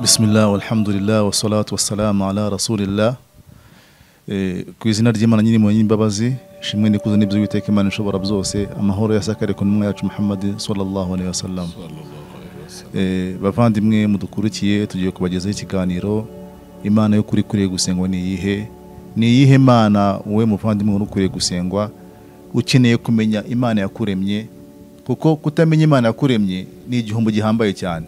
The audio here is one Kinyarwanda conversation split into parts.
Bismillah walhamdulillah wassalatu wassalamu ala rasulillah. Ku izina ry'Imana nyiri imbabazi, shimwe nikuzo n'ibyo Uwiteka Imana ishobora byose, amahoro yasakare ku ntumwa yacu Muhammad sallallahu alaihi wasallam. Bavandimwe mudukurikiye, tugiye kubagezaho ikiganiro Imana yo kuri kuriye gusengwa ni iyihe? Ni iyihe Mana wowe muvandimwe uri kuriye gusengwa? Ukeneye kumenya Imana yakuremye, kuko kutamenya Imana yakuremye ni igihombo gihambaye cyane.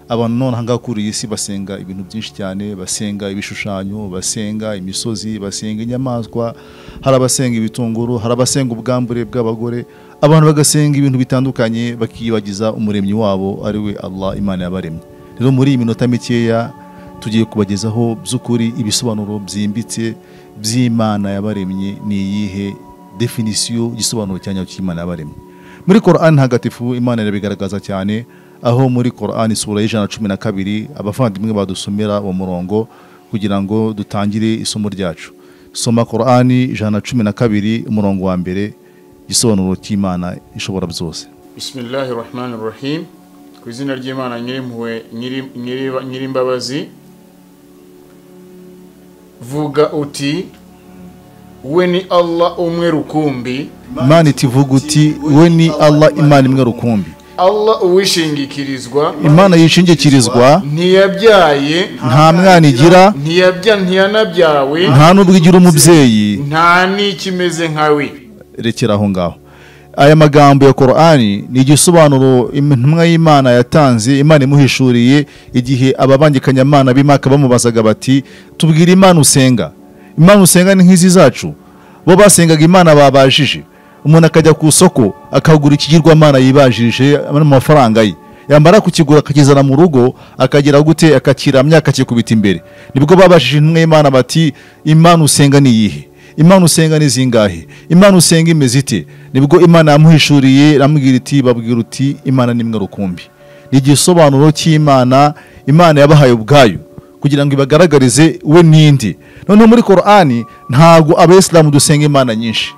Abantu none hanga kuri iyi si basenga ibintu byinshi cyane, basenga ibishushanyo, basenga imisozi, basenga inyamaswa, hari abasenga ibitunguru, hari abasenga ubwambure bw'abagore, abantu bagasenga ibintu bitandukanye bakiyibagiza umuremyi wabo ari we Allah, Imana yabaremye. Rero muri iyi minota mikeya tugiye kubagezaho by'ukuri ibisobanuro byimbitse by'Imana yabaremye ni iyihe, definition igisobanuro cyanya cy'Imana yabaremye. Muri Qur'an ntagatifu Imana irabigaragaza cyane, aho muri Qur'an sura y'ijana 12 abavandimwe badusomera uwo murongo kugira ngo dutangire isomo ryacu. Soma Qur'an 112 umurongo wa mbere, igisobanuro cy'Imana ishobora byose. Bismillahir Rahmanir Rahim. Ku izina ry'Imana nyirimpuhwe nyirimbabazi, vuga uti we ni Allah umwe rukumbi. Imana itivuga uti we ni Allah Imana imwe rukumbi. Allah uwishingikirizwa, Imana yishingikirizwa, ntiyabyaye, nta mwana igira, ntiyanabyawe, nta n'ubwo igira umubyeyi, nta n'ikimeze nkawe. Rekera aho ngaho. Aya magambo ya Qur'ani ni igisobanuro intumwa y'Imana yatanze, Imana imuhishuriye igihe ababangikanyamana b'Imaka bamubazaga bati tubwire Imana usenga. Imana usenga ni nk'izi zacu. Bo basengaga Imana babajije. Umuntu akajya ku isoko akagura ikigirwamana yibajije mu mafaranga ye, yamara kukigura akakizana mu rugo, akagira gute, akakiramya, akakikubita imbere. Nibwo babajije intumwa y'Imana bati Imana usenga ni iyihe? Imana usenga ni zingahe? Imana usenga imeze ite? Nibwo Imana yamuhishuriye aramubwira iti babwira uti Imana ni imwe rukumbi. Ni igisobanuro cy'Imana, Imana yabahaye ubwayo kugira ngo ibagaragarize we nindi. Noneho muri Qur'ani ntago abayisilamu dusenga Imana nyinshi,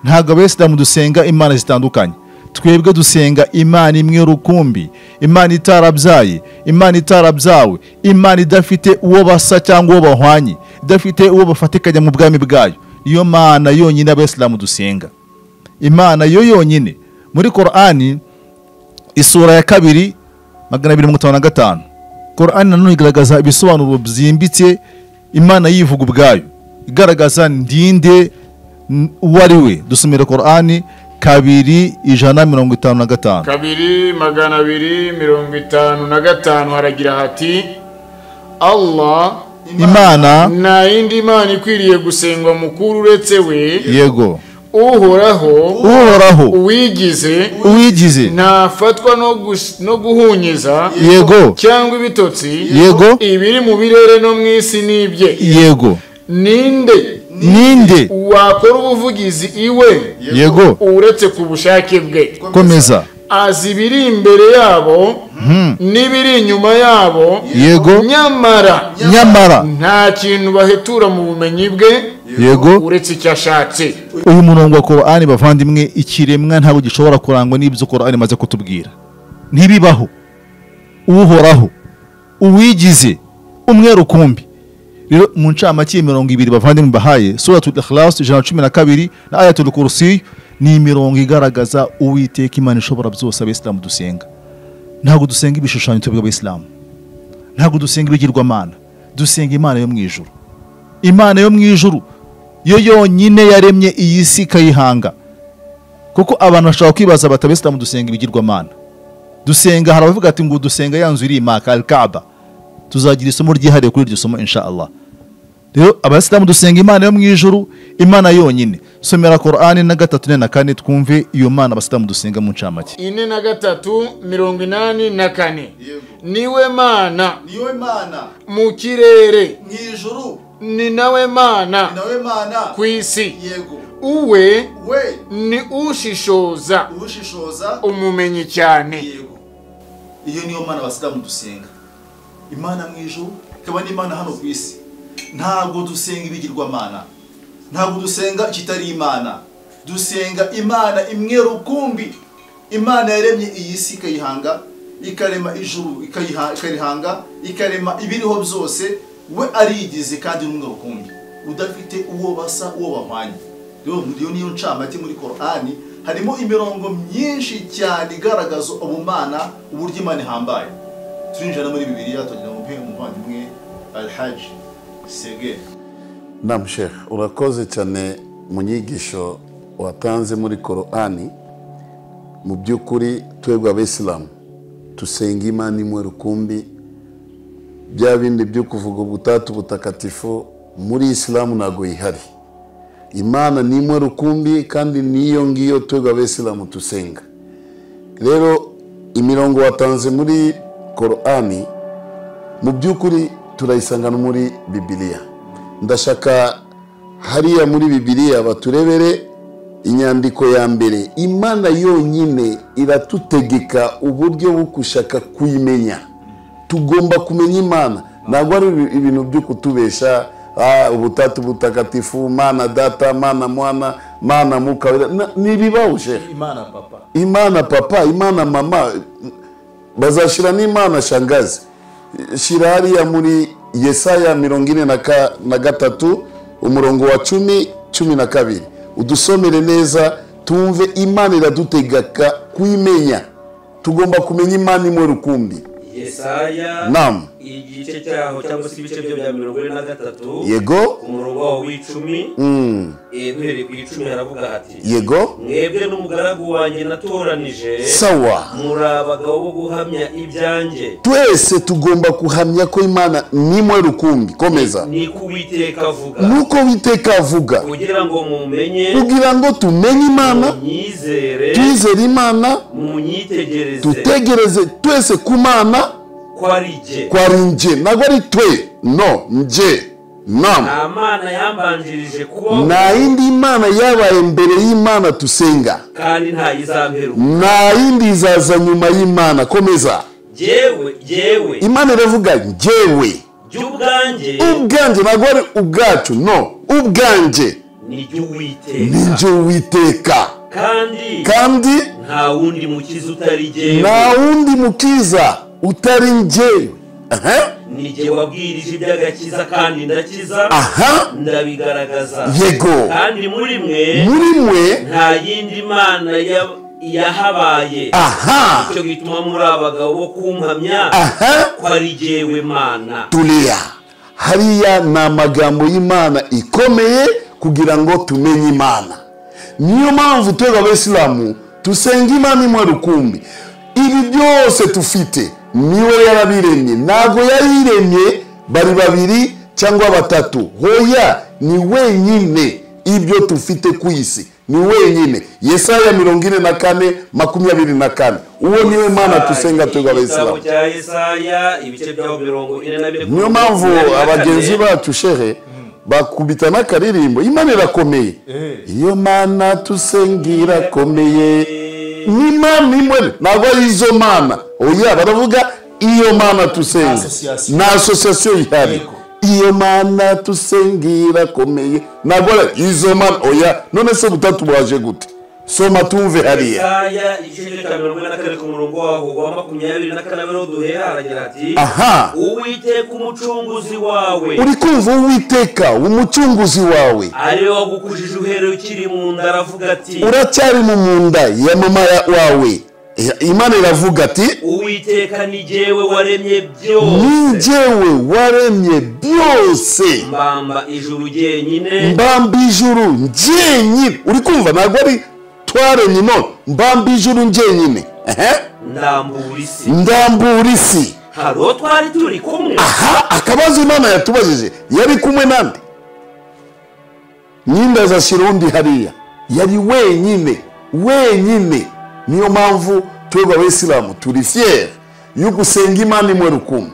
ntago abayisilamu dusenga imana zitandukanye. Twebwe dusenga Imana imwe rukumbi, Imana itarabyaye, Imana itarabyawe, Imana idafite uwo basa cyangwa uwo bahwanye, idafite uwo bafatikanya mu bwami bwayo. Iyo Mana yonyine abayisilamu dusenga, Imana yo yonyine. Muri Qur'ani isura ya 2 255, Qur'ani nanone igaragaza ibisobanuro byimbitse Imana yivuga ubwayo, igaragaza ndinde uwo ari we. Dusomera Qur'ani 255. 255 haragira hati Allah Imana nta yindi Imana ikwiriye gusengwa mukuru uretse we, yego, uhoraho, uhoraho, uwigize, uwigize, ntafatwa no guhunyiza, yego, cyangwa ibitotsi, yego, ibiri mu birere no mu isi nibye, yego. Ninde, ninde wakora ubuvugizi iwe, yego, uretse ku bushake bwe? Komeza. Azi ibiri imbere yabo n'ibiri inyuma yabo, yego, nyamara, nyamara nta kintu bahetura mu bumenyi bwe, yego, uretse icyo ashatse. Uyu murongo wa Qur'ani bavandimwe, ikiremwa ntabwo gishobora kurangwa n'ibyo Qur'ani imaze kutubwira. Ntibibaho. Uhoraho, uwigize, umwe rukumbi. Rero mu ncamake imirongo ibiri bavandimwe bahaye, Suratul Ikhlas 112 na Ayatul Kursi, ni imirongo igaragaza Uwiteka Imana ishobora byose abayisilamu dusenga. Ntabwo dusenga ibishushanyo twebwe abayisilamu, ntabwo dusenga ibigirwamana, dusenga Imana yo mu ijuru. Imana yo mu ijuru yo yonyine yaremye iyi si ikayihanga. Kuko abantu bashobora kwibaza bati abayisilamu dusenga ibigirwamana, dusenga, hari abavuga ati ngo dusenga ya nzu iri Maka al-Kaaba. Tuzagira isomo ryihariye kuri iryo somo insha Allah. Rero abayisilamu dusenga Imana yo mu ijuru, Imana yonyine. Somera Qur'ani na 3 na 4 twumve iyo Mana abasilamu dusenga mu ncamake. 4 na 3 84. Niwe Mana, niwe Mana mu kirere, mu ijuru, ni nawe Mana, ni nawe Mana ku isi, yego, uwe we ni ushishoza, ushishoza, umumenyi cyane, yego. Iyo niyo Mana abasilamu dusenga. Imana mu ijuru ikaba n'Imana hano ku isi. Ntabwo dusenga ibigirwamana, ntabwo dusenga ikitari Imana, dusenga Imana imwe rukumbi, Imana yaremye iyi si ikayihanga, ikarema ijuru ikarihanga, ikarema ibiriho byose, we arigize kandi n'umwe rukumbi udafite uwo basa uwo bahwanye. Rero iyo niyo ncamake muri Korani, harimo imirongo myinshi cyane igaragaza ubumana, uburyo Imana ihambaye. Turinjira muri Bibiliya tugira ngo mpe umuvandimwe Alhaji Sege. Naam Sheikh, urakoze cyane mu nyigisho watanze muri Korani. Mu by'ukuri twebwe Abayisilamu tusenga Imana imwe rukumbi. Bya bindi byo kuvuga ubutatu butakatifu muri Isilamu ntago ihari. Imana ni imwe rukumbi kandi niyo ngiyo twebwe Abayisilamu tusenga. Rero imirongo watanze muri Korani mu by'ukuri turayisanga no muri Bibiliya. Ndashaka hariya muri Bibiliya baturebere inyandiko ya mbere. Imana yonyine iratutegeka uburyo bwo gushaka kuyimenya. Tugomba kumenya Imana, ntabwo ari ibintu byo kutubesha ubutatu butakatifu, Mana data, Mana mwana, Mana muka, nibibaho Sheikh. Imana papa, Imana papa, Imana mama, bazashira n'Imana shangazi. Shira hariya muri Yesaya 43 umurongo wa 10 12, udusomere neza tumve. Imana iradutegeka kuyimenya, tugomba kumenya Imana imwe rukumbi. Yesaya. Naam. Igice cyaho cyangwa se ibice byo bya 43. Yego. Umurongo w'icumi. Duhereye ku 10 haravuga ati: Yego. Mwebwe n'umugaragu wanjye natoranije. Sawa. Muri abagabo bo guhamya ibyanjye. Twese tugomba kuhamya ko Imana ni imwe rukumbi. Komeza. Niko Uwiteka avuga. Nuko Uwiteka avuga. Kugira ngo mumenye. Kugira ngo tumenye Imana. Munyizere. Twizere Imana. Munyitegereze. Tutegereze twese ku Mana. Kwa ari nje, ntabwo ari twe, no nje. Naam. Nta mana yambanjirije kubaho, nta yindi Imana yabaye mbere y'Imana tusenga, kandi nta izamperuka, nta yindi izaza nyuma y'Imana. Komeza. Jyewe Imana iravuga njyewe ubwanjye, ubwanjye, ntabwo ari ubwacu, no ubwanjye ni jye ni Uwiteka, kandi nta wundi mukiza utari jyewe, nta wundi mukiza utari njyewe. Ni jye wabwirije iby'agakiza kandi ndakiza, ndabigaragaza. Yego. Kandi muri mwe nta yindi mana yahabaye. Icyo gituma muri abagabo bo kumpamya ko ari jyewe Mana. Tulia. Hariya ni amagambo y'Imana ikomeye kugira ngo tumenye Imana. Niyo mpamvu twebwe Abayisilamu tusenga Imana imwe rukumbi. Ibi byose tufite niwe yarabiremye, ntabwo yayiremye bari babiri cyangwa batatu. Hoya, ni wenyine. Ibyo tufite ku isi ni wenyine. Yesaya 44 24. Uwo niwe Mana tusenga twebwe Abayisilamu. Niyo mpamvu abagenzi bacu shehe bakubita n'akaririmbo Imana irakomeye. Iyo Mana tusenga irakomeye. Ni Imana imwe, ntabwo ari izo mana. Oya, baravuga iyo Mana tusenga, na association ihari. Iyo Mana tusenga irakomeye, ntabwo ari izo mana. Oya, none se butatu bwaje gute? Soma tumve hariya. Yesaya igice cya 44 ku murongo waho wa 24 duhera haragira ati: Uwiteka umucunguzi wawe. Uri kumva Uwiteka umucunguzi wawe, ari wagukujije uhereye ukiri mu nda, aravuga ati: uracyari mu nda ya mama wawe. Imana iravuga ati: Uwiteka ni jyewe waremye byose, ni jyewe waremye byose, mbamba ijuru jyenyine, mbamba ijuru jyenyine. Uri kumva, ntabwo ari twaremye, no mbamba ijuru jyenyine. Ndambura isi, ndambura isi. Hari uwo twari turi kumwe. Akabazo Imana yatubajije, yari kumwe nande? Nyinda azashyira undi hariya, yari wenyine, wenyine. Niyo mpamvu twebwe Abayisilamu turi fier yo gusenga Imana imwe rukumbi,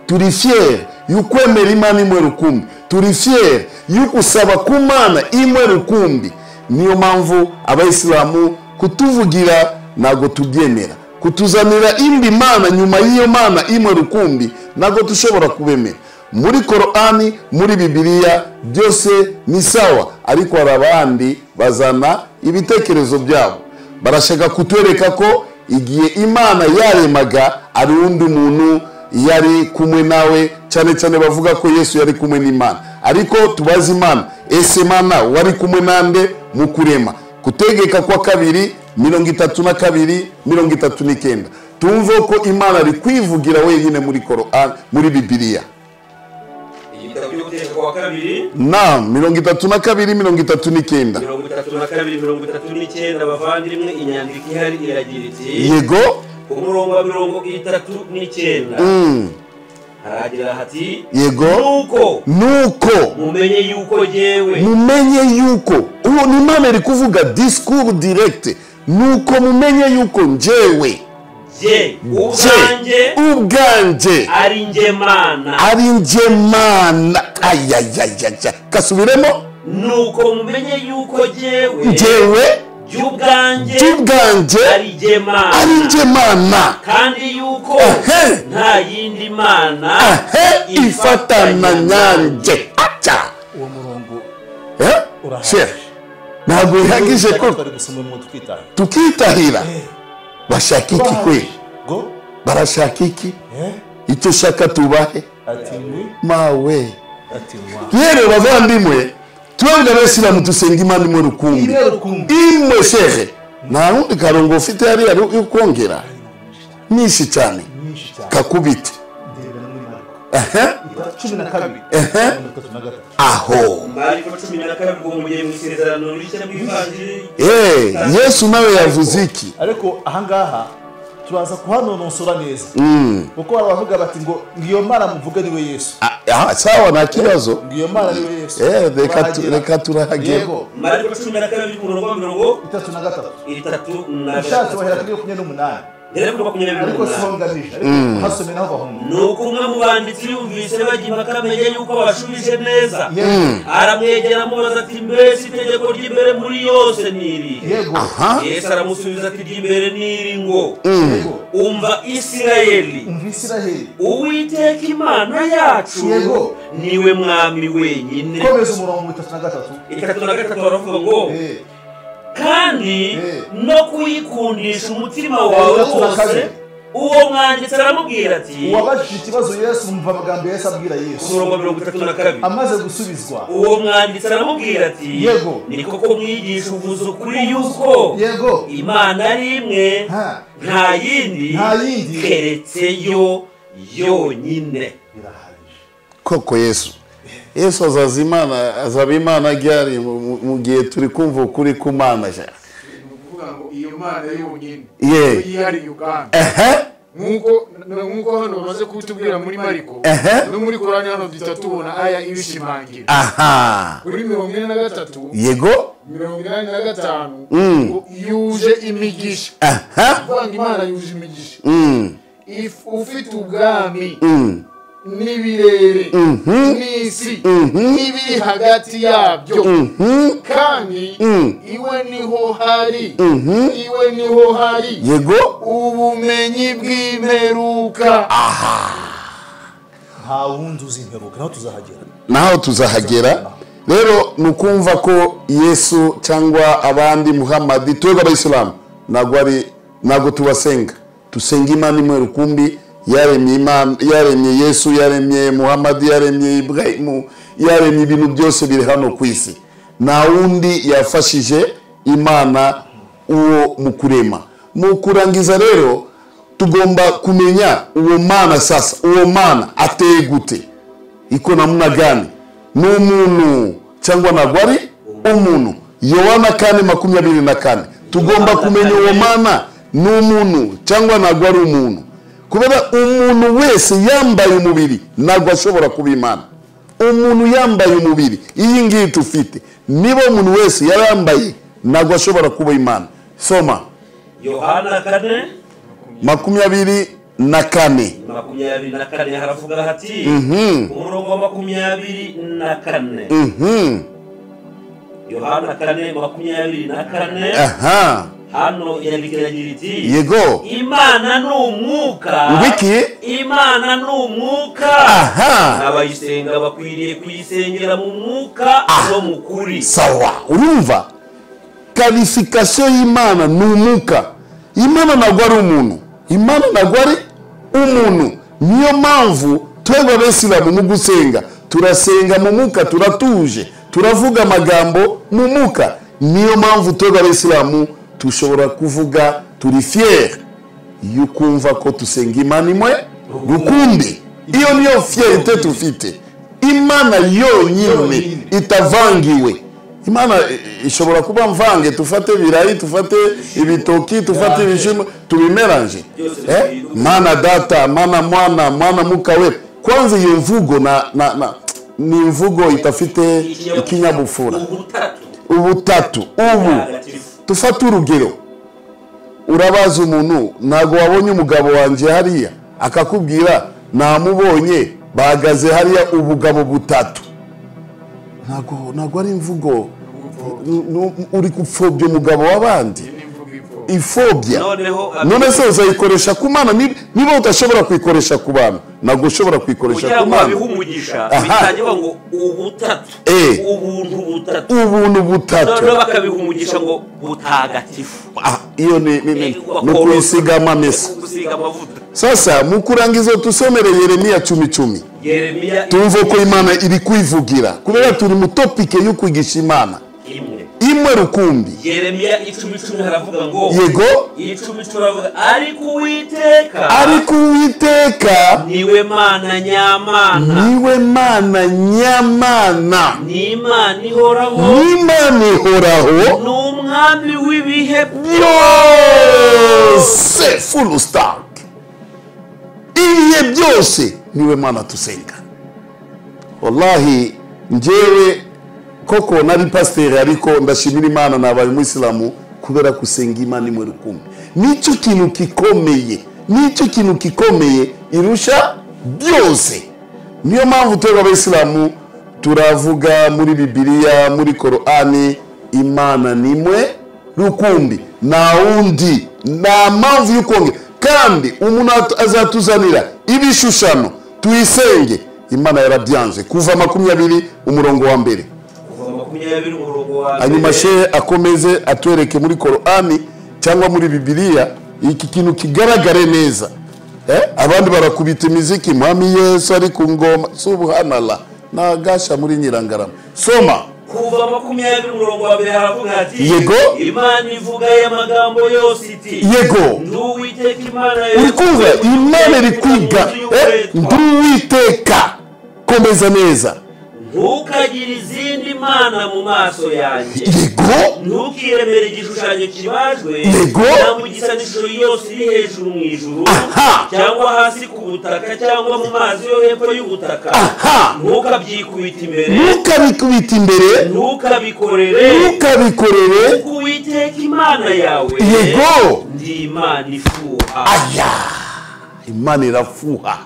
turi fier yo kwemera Imana imwe rukumbi, turi fier yo gusaba ku Mana imwe rukumbi. Niyo mpamvu Abayisilamu kutuvugira ntabwo tubyemera, kutuzanira indi mana nyuma y'iyo mana imwe rukumbi ntabwo dushobora kubemera. Muri Korani, muri Bibiliya byose ni sawa, ariko hari abandi bazana ibitekerezo byabo, barashaka kutwereka ko Igihe Imana yaremaga ari undi muntu yari kumwe nawe, cyane cyane bavuga ko Yesu yari kumwe n'Imana. Ariko tubaze Imana, ese Imana wari kumwe nande mu kurema? Kutegeka kwa kabiri 32 39. Tumve ko Imana ari kwivugira wenyine muri Qur'an, muri Bibiliya. Igitabo cyo gutegeka kwa kabiri, naam, 32 39. 32 39. Bavandimwe, inyandiko ihari iragira iti: yego, ku murongo wa 39 haragira hati: yego, nuko mumenye yuko jewe, mumenye yuko uwo ni Imana iri kuvuga discours direct. Nuko mumenye yuko njewe je ubwanjye ari nje Mana, ari nje Mana. Ayayayaya, kasubiremo. Nuko mumenye yuko jewe ubwanjye ari nje Mana, kandi yuko nta yindi mana ifatana nanjye. Acha uwo murongo Sheikh, ntabwo bihagije ko tukitahira. Bashaka iki kwe? Barashaka iki? Icyo shaka tubahe mawe. Rero bavandimwe, twebwe abasilamu dusenga Imana imwe rukumbi, imwe shehe. Nta wundi karongo ufite hariya yo kongera nyinshi cyane kakubite. Aho Yesu nawe yavuze iki? Ariko ahangaha turaza kuhanonosora neza, kuko baravuga bati ngo ngiyo Mana muvuge niwe Yesu. Sawa, nta kibazo. Ngiyo Mana niwe Yesu. Reka turahagera. Mariko 12 ku murongo wa 33. Ushatse wahera kuri 28. Ariko sihonganisha, ariko hasome naho bahunga. Nuko umwe mu banditsi yumvise bajya impaka amenye yuko bashubije neza, aramwegera amubaza ati: mbese itegeko ry'imbere muri yose ni iri? Yesu aramusubiza ati: iry'imbere ni iri ngo umva Isirayeli, Uwiteka Imana yacu niwe mwami wenyine. Komeza umurongo 33. 33 baravuga ngo kandi no kuyikundisha umutima wawe wose. Uwo mwanditsi aramubwira ati, uwabajije ikibazo Yesu, umva amagambo Yesu abwira Yesu. Ku murongo wa 32 amaze gusubizwa, uwo mwanditsi aramubwira ati: yego, ni koko mwigisha uvuze ukuri yuko yego Imana ari imwe, nta yindi keretse yo yonyine. Koko Yesu, Yesu azaza Imana, azaba Imana ryari mu gihe turi kumva ukuri ku Mana? Kuvuga ngo iyo Mana yonyine yihariye Uganda. Nkuko hano bamaze kutubwira muri Mariko no muri Korani, hano duhita tubona aya ibishimangira. Kuri 43, yego, 85 yuje imigisha. Kuvuga ngo Imana yuje imigisha. Ufite ubwami n'ibirere n'isi n'ibiri hagati yabyo, kandi iwe niho hari, iwe niho hari, yego, ubumenyi bw'imperuka. Nta wundi uzi imperuka, naho tuzahagera, naho tuzahagera. Rero nukumva ko Yesu cyangwa abandi Muhammad, twebwe abayisilamu ntabwo tubasenga, tusenga Imana imwe rukumbi. Yaremye Imana, yaremye Yesu, yaremye Muhammad, yaremye Ibrahimu, yaremye ibintu byose biri hano ku isi. Nta wundi yafashije Imana uwo mu kurema. Mu kurangiza rero tugomba kumenya uwo Mana sasa, uwo Mana ateye gute, iko namna gani? Ni umuntu cyangwa ntabwo ari umuntu? Yohana 4:24. Tugomba kumenya uwo Mana ni umuntu cyangwa ntabwo ari umuntu. Kubera umuntu wese yambaye umubiri ntabwo ashobora kuba Imana. Umuntu yambaye umubiri iyi ngiyi tufite, niba umuntu wese yarambaye ntabwo ashobora kuba Imana. Soma Yohana 4:24. 24 haravuga hati, umurongo wa 24. Yohana 4:24. Hano inyandiko iragira iti: yego, Imana ni umwuka. Wiki? Imana ni umwuka. Abayisenga bakwiriye kuyisengera mu mwuka no mu kuri. Sawa, urumva qualification y'Imana ni umwuka. Imana ntabwo ari umuntu, Imana ntabwo ari umuntu. Niyo mpamvu twebwe abisilamu mu gusenga turasenga mu muka, turatuje, turavuga amagambo mu muka. Niyo mpamvu twebwe abisilamu tushobora kuvuga turi fier yukumva ko tusenga Imana imwe rukumbi. Iyo niyo fierté tufite. Imana yonyine itavangiwe. Imana ishobora kuba mvange, tufate ibirayi, tufate ibitoki, tufate ibishimbo, tubimeranje. Mana data, mana mwana, mana mukawe. Kwanza iyo mvugo na ni mvugo itafite ikinyabupfura. Ubutatu. Ubu tufate urugero. Urabaza umuntu, ntago wabonye umugabo wanje hariya, akakubwira namubonye bahagaze hariya ubugabo butatu. Ntago ari imvugo uri gupfobya umugabo w'abandi. Ifobya. None se uzayikoresha ku Mana? Niba udashobora kuyikoresha ku bantu, ntabwo ushobora kuyikoresha ku Mana. Kugira ngo ngo ubutatu, ubuntu butatu, ubuntu butatu, none bakabihumugisha ngo butagatifu. Iyo ni kuyisiga amamesa. Sasa mukurangiza tusomere Yeremia 10:10. Tumve ko Imana iri kwivugira, kubera turi mu topic yo kwigisha Imana imwe rukumbi. Yeremia 10:10 haravuga ngo, yego, 10:10 haravuga, ariko Uwiteka, ariko Uwiteka niwe Mana nyamana, niwe Mana nyamana, ni Imana ihoraho, ni Imana ihoraho, ni umwami w'ibihe byose. Full stop. Ibihe byose niwe Mana tusenga. Wallahi njyewe koko nari pasiteri, ariko ndashimira Imana nabaye umuyisilamu kubera gusenga Imana imwe rukumbi. Nicyo kintu kikomeye, nicyo kintu kikomeye irusha byose. Niyo mpamvu twebwe abayisilamu turavuga muri Bibiliya, muri Korani, Imana nimwe rukumbi, nta wundi, nta mpamvu y'ukongera. Kandi umuntu azatuzanira ibishushano tuyisenge, Imana yarabyanze. Kuva 20 umurongo wa mbere. Hanyuma shehe akomeze atwereke muri Korani cyangwa muri Bibiliya iki kintu kigaragare neza. Abandi barakubita imiziki, Mwami Yesu ari ku ngoma, subhanallah, nagasha muri Nyirangarama. Soma. Kuva 20 umurongo wa mbere haravuga ati, yego, Imana ivuga aya magambo yose iti, yego, ndi Uwiteka Imana yawe. Uri kumva Imana iri kwiga, ndi Uwiteka. Komeza neza. Ntukagire izindi mana mu maso yanjye. Yego. Ntukiremere igishushanyo kibajwe. Yego. Cyangwa igisa n'ishusho yose iri hejuru mu ijuru, cyangwa hasi ku butaka, cyangwa mu mazi yo hepfo y'ubutaka. Ntukabyikubita imbere. Ntukabikubita imbere. Ntukabikorere. Ntukabikorere. Kuko Uwiteka Imana yawe. Yego. Ndi Imana ifuha. Aya. Imana irafuha.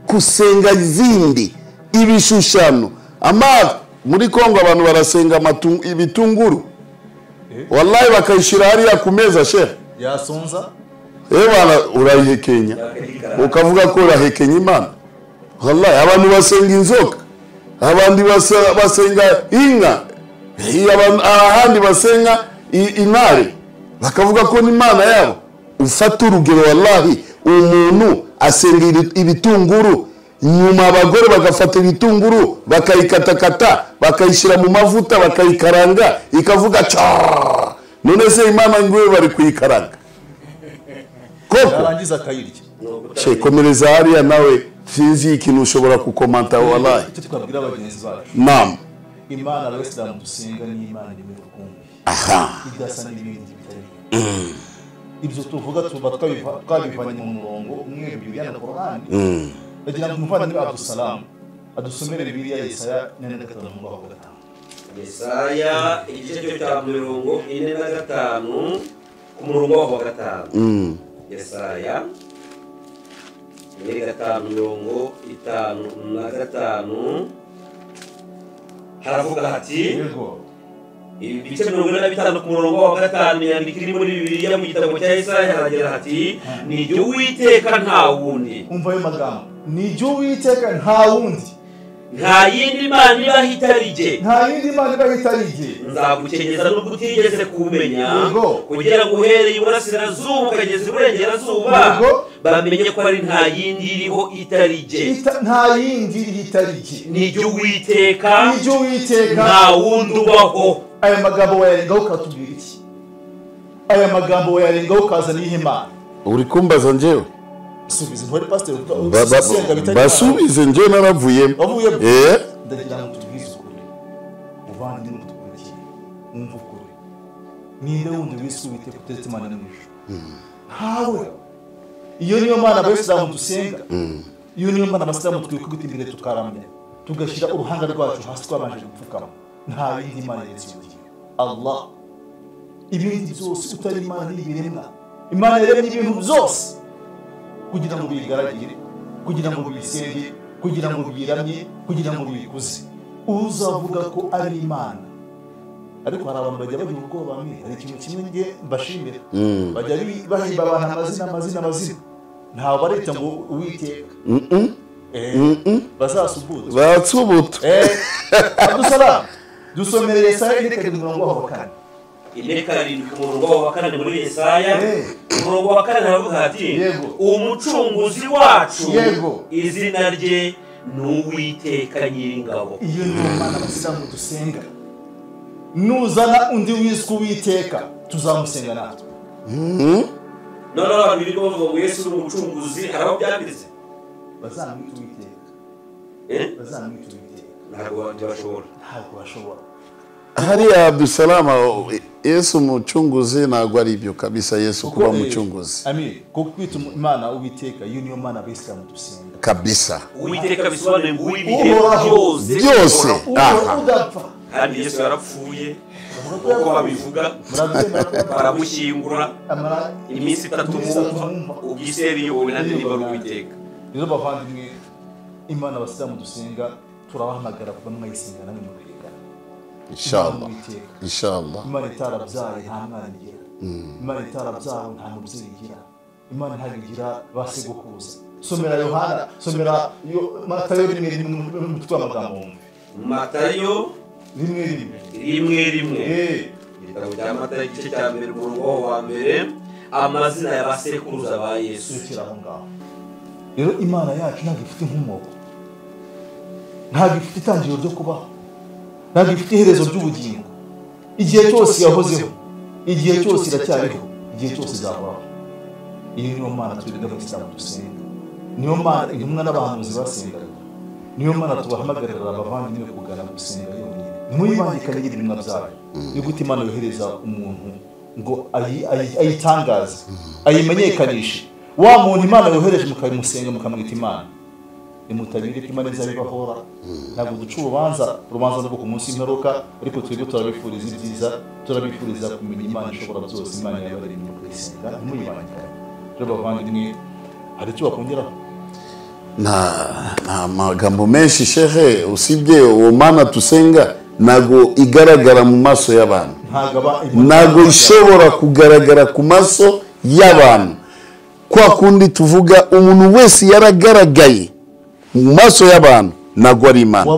Kusenga izindi ibishushano. Amazi muri Kongo abantu barasenga ibitunguru. Wallahi bakayishira hariya ku meza, sheikh. Yasonza. Bana urayihekenya. Ukavuga ko urahekenya Imana. Wallahi abantu basenga inzoka. Abandi basenga inka. Ahandi basenga intare. Bakavuga ko ni Imana yabo. Ufata urugero, wallahi umuntu asenga ibitunguru. Nyuma abagore bagafata ibitunguru bakayikatakata bakayishyira mu mavuta bakayikaranga ikavuga cha. None se Imana nguwe bari kuyikaranga koko? Yarangiza akayirya. She komereza hariya nawe, sinzi ikintu ushobora kukomanta wallahi. Icyo twabwira bagenzi bacu. Naam. Imana abayisilamu dusenga ni Imana imwe rukumbi. Idasa n'ibindi bitari. Ibyo tuvuga tuba twabivanye mu murongo umwe Bibiliya na Korani. Ndagira ngo umuvandimwe Abdussalam adusomere Bibiliya Yesaya 45 umurongo wa 5. Yesaya igice cya 45 ku murongo wa 5. Yesaya 45 haravuga hati, ibice 45 ku murongo wa 5, inyandiko iri muri Bibiliya mu gitabo cya Yesaya haragira hati, ni jye Uwiteka nta wundi. Umva ayo magambo, ni jye Uwiteka nta wundi. Nta yindi mana ibaho itari jye. Nta yindi mana ibaho itari jye. Nzagukenyeza nubwo utigeze kumenya, kugira ngo uhereye iburasirazuba ukageza iburengerazuba bamenye ko ari nta yindi iriho itari jye. Nta yindi iriho itari jye. Ni jye Uwiteka, ni jye Uwiteka, nta wundi ubaho. Aya magambo wayarengaho ukatubwira iki? Aya magambo wayarengaho ukazana iyihe Mana? Uri kumbaza njyewe? Subiza ntore pastor, basubize njyewe naravuyemo. Ndagira ngo tubwize ukuri, muvandimwe dukurikiye, mwumve ukuri. Ninde wundi wise Uwiteka uteretse Imana mu ijuru? Ntawe. Iyo niyo Mana abayisilamu dusenga, iyo niyo Mana abasilamu twikubita imbere tukaramya, tugashyira uruhanga rwacu hasi twabanje gupfukama. Nta yindi Mana yeretse iyo Allah. Ibindi byose utari Imana ni ibiremwa. Imana yaremye ibintu byose kugira ngo bigaragire, kugira ngo bisenge, kugira ngo biramye, kugira ngo bikuze. Uzavuga ko ari Imana. Ariko hari abantu bajya bagira ubwoba bamwe, hari ikintu kimwe nge mbashimira. Bajya bahimba abantu amazina amazina amazina. Ntawe barita ngo Uwiteka. Bazasubuta. Batsubuta. Abdusalam, dusomere Yesaya 4:4. 4:7 ku murongo wa 4 muri Yesaya, umurongo wa 4 haravuga hati umucunguzi wacu izina rye ni Uwiteka Nyiringabo. Iyo niyo Mana abasilamu dusenga. Nuzana undi wiswe Uwiteka tuzamusenga natwe. None abantu birirwa bavuga ngo Yesu ni umucunguzi, hari aho byanditse? Bazamwita Uwiteka. Bazamwita Uwiteka. Ntabwo bashobora. Ntabwo bashobora. Hariya Abdusalama, Yesu umucunguzi ntabwo ari ibyo kabisa. Yesu kuba umucunguzi. Amir, kuko kwita Imana Uwiteka, iyo niyo Mana abayisilamu dusenga. Kabisa. Uwiteka bisobanuye ngo uw'ibihe byose. Byose. Udapfa. Kandi Yesu yarapfuye uko babivuga, baramushyingura iminsi 3 mumva, ubwiseri yowe nande niba ari Uwiteka. Rero bavandimwe, Imana abasilamu dusenga turabahamagara kuba mwayisenga namwe mukayigana. Inshallah. Inshallah. Imana itarabyaye nta mwana igira. Imana itarabyawe nta mubyeyi igira. Imana ntabwo igira basekuruza. Somera Yohana, somera Matayo 1:1 umutwe w'amagambo wumve. Matayo 1:1. Igitabo cya Matayo igice cya 1 umurongo wa 1, amazina ya basekuruza ba Yesu. Rero Imana yacu ntabwo ifite inkomoko, ntabwo ifite itangiriro ryo kubaho, ntabwo ifite iherezo ry'ubugingo. Igihe cyose yahozeho, igihe cyose iracyariho, igihe cyose izahoraho. Iyi niyo Mana twebwe abasilamu dusenga, niyo Mana intumwa n'abahanuzi basengaga, niyo Mana tubahamagarira abavandimwe kugana gusenga yonyine. Ntimuyibangikane n'ibiremwa byayo. Ni gute Imana yohereza umuntu ngo ayitangaze, ayimenyekanishe? Wa muntu Imana yohereje mukamusenga mukamwita Imana. Nimutabire ko Imana izabibahora. Ntabwo duca urubanza, urubanza rwo ku munsi w'imperuka, ariko twebwe turabifuriza ibyiza, turabifuriza kumenya Imana ishobora byose, Imana yabaremye kuyisenga, ntimuyibangikane. Rero bavandimwe, hari icyo bakongeraho? Nta magambo menshi shehe, usibye uwo Mana tusenga ntabwo igaragara mu maso y'abantu, ntabwo ishobora kugaragara ku maso y'abantu. Kwa kundi tuvuga umuntu wese yaragaragaye mu maso y'abantu ntabwo ari Imana.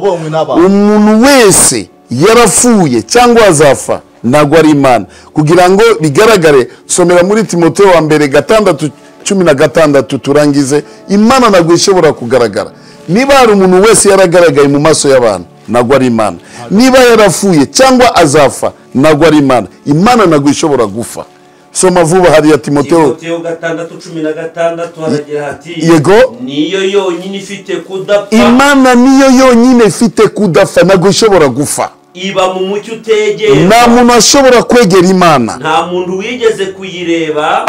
Umuntu wese yarapfuye cyangwa azafa ntabwo ari Imana. Kugira ngo bigaragare, somera muri Timoteyo wa mbere 6:16 turangize. Imana ntabwo ishobora kugaragara. Niba hari umuntu wese yaragaragaye mu maso y'abantu ntabwo ari Imana. Niba yarapfuye cyangwa azafa ntabwo ari Imana. Imana ntabwo ishobora gufa. Soma vuba hariya Timoteyo 6:16 haragira hati yego, niyo yonyine ifite kudapfa. Imana niyo yonyine ifite kudapfa, ntabwo ishobora gufa. Iba mu mucyo utegera. Nta muntu ashobora kwegera Imana. Nta muntu wigeze kuyireba,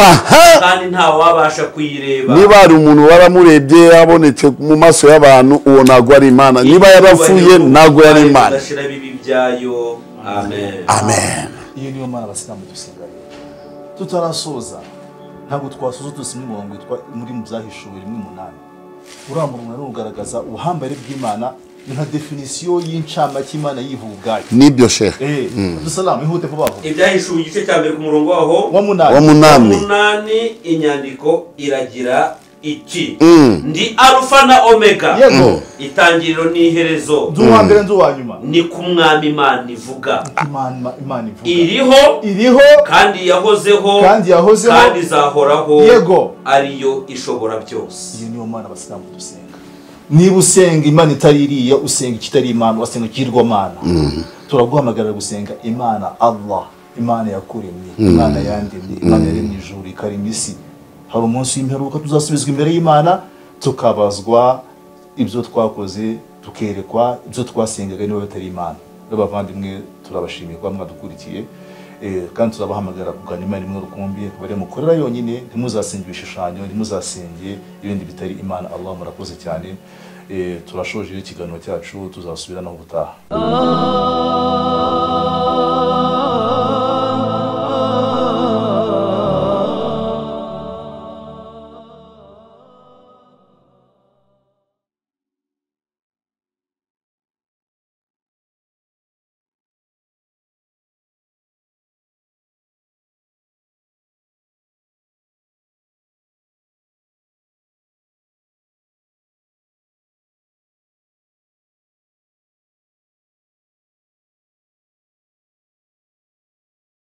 kandi nta wabasha kuyireba. Niba hari umuntu waramurebye yabonetse mu maso y'abantu, uwo ntabwo ari Imana. Niba yarapfuye ntabwo yari Imana. Amen. Amen. Iyo niyo Mana abasilamu dusenga. Tutarasoza ntabwo twasoza dusimye umurongo witwa muri mu Byahishuwe 1:8. Uriya murongo ugaragaza ubuhambare bw'Imana nka definisiyo y'incamake Imana yivuga ubwayo. Nibyo shehe. Abdusalamu ihute vuba vuba. Ibyahishuwe igice cya 1 ku murongo waho wa 8. Inyandiko iragira Iti ndi Alfa na Omega, itangiriro n'iherezo, ndi uwa mbere ndi uwa nyuma, ni ku Mwami Imana ivuga. Imana ivuga iriho kandi yahozeho kandi izahoraho, yego, ariyo ishobora byose. Iyo niyo Mana abasilamu dusenga. Niba usenga Imana itari iriya, usenga ikitari Imana, wasenga ikigirwamana. Turaguhamagarira gusenga Imana Allah, Imana yakuremye, Imana yandemye, Imana yaremye ijuru ikarema isi. Hari umunsi w'imperuka tuzasubizwa imbere y'Imana, tukabazwa ibyo twakoze, tukerekwa ibyo twasengaga niba bitari Imana. Rero bavandimwe, turabashimiye kuba mwadukurikiye, kandi turabahamagara kugana Imana imwe rukumbi, akaba ariyo mukorera yonyine. Ntimuzasenge ibishushanyo, ntimuzasenge ibindi bitari Imana Allah. Murakoze cyane. Turashoje ikiganiro cyacu, tuzasubira naho ubutaha.